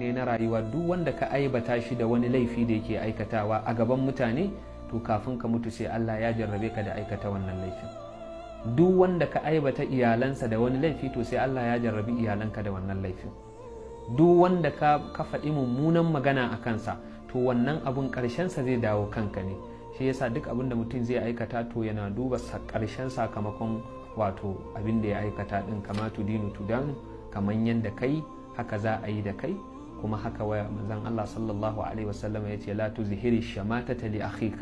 Ne na rayuwa, duk wanda ka aibata shi da wani laifi da yake aikatawa a gaban mutane, to kafin ka mutu sai Allah ya jarrabe ka da aikata wannan laifin. Duk wanda ka aibata iyalansa da wani laifi, to sai Allah ya jarrabi iyalanka da wannan laifin. Duk wanda ka faɗi mummunan magana a kansa, to wannan abun ƙarshensa zai dawo kanka ne. Shi yasa duk abin da mutum zai aikata, to yana duba ƙarshen sakamakon, wato abin da ya aikata ɗin. كما تدين تدان, kamar yadda kai haka za a yi da kai. Kuma haka waya manzon Allah صلى الله عليه وسلم ya ce: لا تظهر الشماتة لأخيك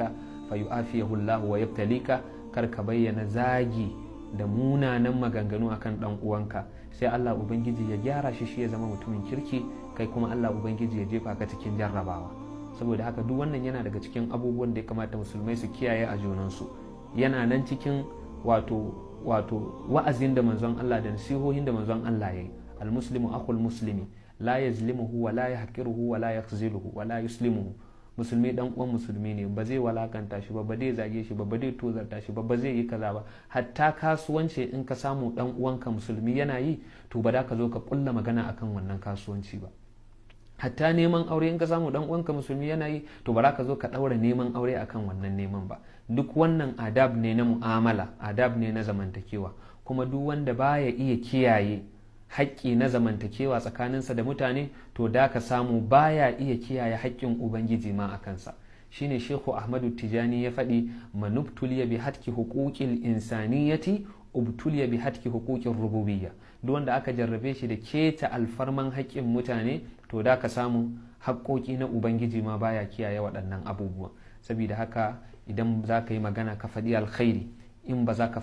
فيعافيه الله ويبتليك. Kar ka bayyana zagi da munanan maganganu akan dan uwanka, sai Allah Ubangiji ya gyara shi, shi ya zama mutumin kirki, kai kuma Allah Ubangiji ya jefa ka cikin jarrabawa. Saboda haka duk wannan yana daga cikin abubuwan da ya kamata musulmai su kiyaye a junansu. Yana nan cikin wato wa'azin da manzon Allah da nasihohin da manzon Allah ya yi: المسلم أخو المسلم لا يظلمه ولا يحقره ولا يخذله ولا يسلمه. Musulmi dan uwan musulmi ne, ba zai walakanta shi ba, ba zai zage shi ba, ba zai tozarta shi ba, ba zai yi kaza ba. Hatta kasuwanci, in ka samu dan uwanka musulmi yana yi, to ba da ka zo ka kulla magana akan wannan kasuwanci ba. Hatta neman aure, in ka samu dan uwanka musulmi yana yi, to ba za ka zo ka daura neman aure akan wannan neman ba. Duk wannan adab ne na mu'amala, adab ne na zamantakewa. Kuma duk wanda baya iya kiyaye haƙƙi na zamantakewa tsakaninsa da mutane, to da ka samu baya iya kiyaye haƙƙin Ubangiji ma a kansa. Shine Shehu Ahmadu Tijani ya faɗi: من ابتلي بهتك حقوق الإنسانية ابتلي بهتك حقوق الربوبية. Duk wanda aka jarrabe shi da keta alfarman haƙƙin mutane, to da ka samu haƙƙoƙi na Ubangiji ma baya kiyaye waɗannan abubuwan. Saboda haka idan za ka yi magana, ka faɗi alkhairi. In ba za ka